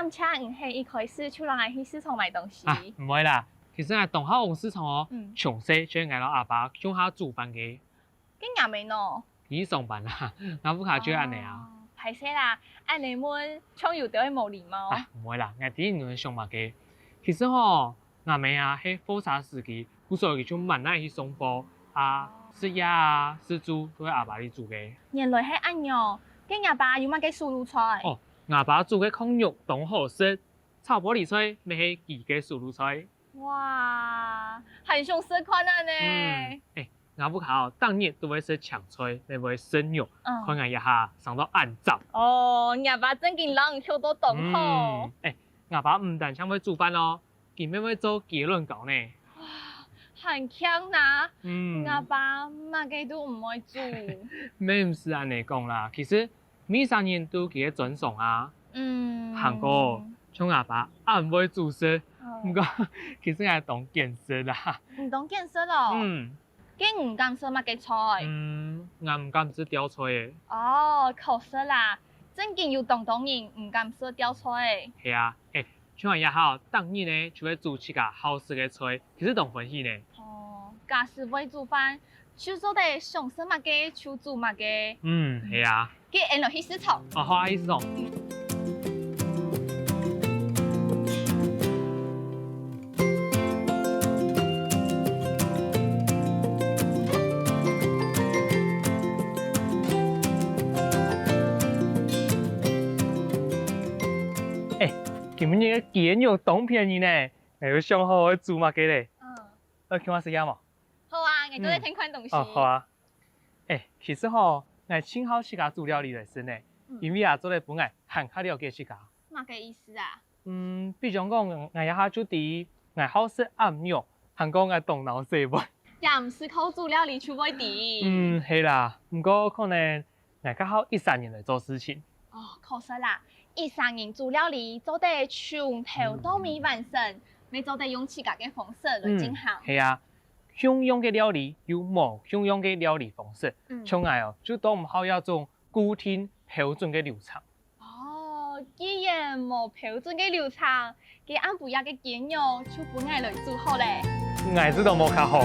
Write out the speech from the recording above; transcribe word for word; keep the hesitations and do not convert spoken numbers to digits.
請你係一開始就摎𠊎去市場買東西。啊，毋會啦，其實𠊎當好往市場哦，嗯。從細就係𠊎摎阿爸共下煮飯个。該若姆呢？佢上班啦，吾屋下就係恁仔啊。哦，歹勢啦，恁仔問，像有兜仔無禮貌。啊，毋會啦，𠊎知你想麼个。其實吼，吾姆啊係貨車司機，故所佢就滿哪去送貨，啊，食夜啊、食晝都係阿爸你煮个。原來係恁樣，該若爸有麼个手路菜？哦，吾爸煮个炕肉當好食，炒玻璃菜乜係佢个手路菜。 哇，還想食看啊呢！嗯，欸，吾屋下哦，逐日都會食青菜，乜會食肉，嗯。看𠊎這下生到恁壯。哦，若爸正經摎你畜到當好。嗯，欸，吾爸毋單淨會煮飯哦，佢乜會做雞卵糕呢。哇，還慶哪！嗯。吾爸麼个都毋會煮。乜毋使恁仔講啦，其實 每儕人都有佢个專長啊。嗯。還過，像吾爸恁會煮食，哦。毋過其實𠊎當揀食啦。你當揀食哦？嗯。該你毋敢食麼个菜？嗯，𠊎毋敢食吊菜仔。哦，可惜啦，正經有當多人毋敢食吊菜仔。係啊，欸， 像𠊎這下逐日呢就會煮自家好食个菜，其實當歡喜呢。哦，假使會煮飯，就做得想食麼个就煮麼个。嗯，係啊。該𠊎來去市場。哦，好啊，去市場。欸， 今晡日个雞肉當便宜呢，𠊎又想好愛煮麼个咧。嗯。愛共下食夜無？好啊，𠊎做得添款東西。哦，好啊。欸，其實吼，𠊎盡好自家煮料理來食呢，嗯。因為啊，做得分𠊎還較了解自家。麼个意思啊？嗯，比將講，𠊎這下就知𠊎好食恁樣，還過𠊎當惱洗碗。也毋係靠煮料理就會知。嗯，係啦，毋過可能 𠊎較好一儕人來做事情。哦，可惜啦，一儕人煮料理做得從頭到尾完成，乜做得用自家个方式來進行。嗯，係啊，共樣个料理有無共樣个料理方式，嗯。像𠊎哦，就當毋好這種固定標準个流程。哦，既然無標準个流程，該暗晡夜个雞肉就分𠊎來煮好咧。𠊎知道無較好。